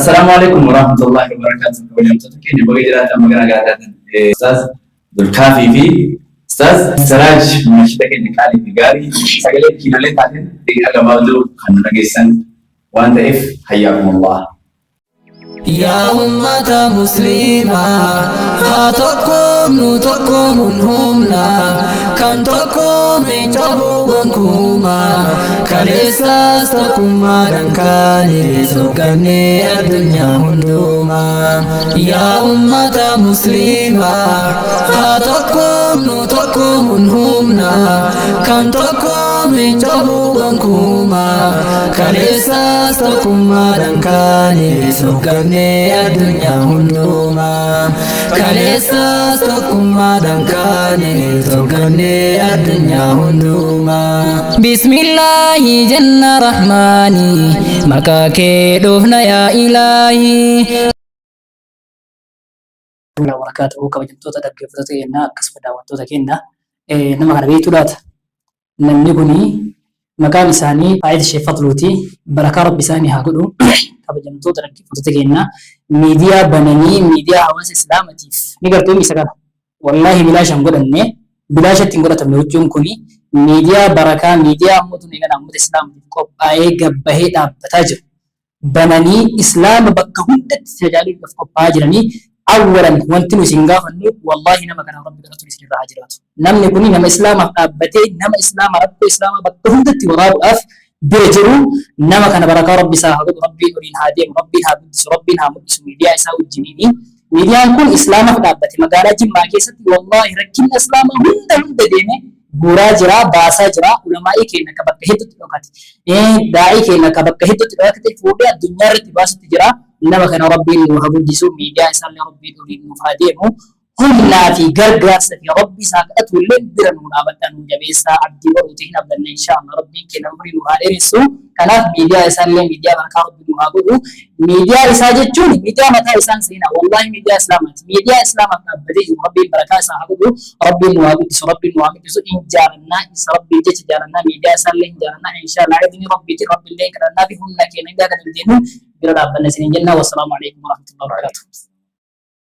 Assalaamu alaikum warahmatullahi wabarakatuh. Kabajamtoota keenya, baga jiraatan, baga nagaa taatan. Ustaaz Dulkaafii fi Ustaaz Siraaj, munashida keenya qaalii fi gaarii, sagalee kiilolee taateen daqiiqaa gabaabduu kan nu dhageessan waan ta'eef, hayyaakumullah. Yaa ummata musliimaa, haa tokkoomnu, tokkoomuun humna, kan tokkoome cabuu gonkumaa. Kaleessaas tokkummaadhaan kaane, soqqannee addunyaa hundumaa. Yaa ummata musliimaa, haa tokkoomnu, tokkoomuun humna, kan tokkoome cabuu gonkumaa. Kaleessaas tokkummaadhaan kaane, soqqannee addunyaa hundumaa. Kaleessaas tokkummaadhaan kaane, soqqannee addunyaa hundumaa. Bismillaahi jenna, rahmaani maqaa kee dhufna, yaa ilaahi. Barakaatuhu. Kabajamtoota dhaggeeffattoota keenyaa, akkasuma daawwattoota keenya, nama kana beektuu laata? Namni kuni maqaan isaanii Faayid Sheekh Fadluuti. Barakaa Rabbi isaanii haa godhu. Kabajamtoota dhaggeeffattoota keenyaa, miidiyaa bananii miidiyaa hawaasa Islaamatiif ni gartuu isa kana. Wallaahi bilaasha hin godhanne, bilaashatti hin godhatamne. Huccuun kuni miidiyaa barakaa, miidiyaa ammoo tun eegala uummata Islaamatiif qophaa'ee gabbahee dhaabbataa jiru. Bananii Islaama bakka hundatti tajaajiluudhaaf qophaa'aa jiranii. Awwalan wanti nu isin gaafannu, wallaahi nama kanaaf Rabbi kadhatuun isin irraa haa jiraatu. Namni kuni nama Islaamaaf dhaabbatee, nama Islaama rakkoo Islaamaa bakka hundatti waraabuudhaaf bira jiru. Nama kana barakaa Rabbi isaa haa godhu, Rabbiin oliin haa deemu, Rabbiin haa guddisu, Rabbiin haa mul'isu miidiyaa isaa wajjiniini. Miidiyaan kun Islaamaaf dhaabbate. Magaalaa Jimmaa keessatti wallaahi rakkinna Islaamaa hunda hunda deeme guuraa jira, baasaa jira. Ulamaa'ii keenya akka bakka hedduutti dhokate, daa'ii keenya akka bakka hedduutti dhokate fuudhee addunyaa irratti baasutti jira. Nama kana Rabbiin nu haa guddisu, miidiyaa isaallee Rabbiin oliin nuuf haa deemu. Humnaa fi gargaarsa fi Rabbi isaa kadhatu illee bira nu dhaabadha, nu jabeessaa. Abdii boruuti hin abdanna, insha Allah Rabbiin keenya umurii nu haa dheeressu. Kanaaf miidiyaa isaallee miidiyaa barakaa Rabbi nu haa godhu. Miidiyaa isaa jechuun miidiyaa mataa isaan seenaa, wallaahi miidiyaa Islaamaati. Miidiyaa Islaamaaf dhaabbatee jiru. Rabbiin barakaa isaa haa godhu, Rabbiin nu haa guddisu, Rabbiin nu haa mul'isu. In jaalannaa isa, Rabbiin jecha jaalannaa, miidiyaa isaallee hin jaalannaa. Insha Allah idni Rabbiitiin Rabbiillee hin kadhannaa fi humna keenya hindaa kan dandeenyu bira dhaabbanna isiniin jenna. Wassalaamu alaikum warahmatullahi wabarakatuh.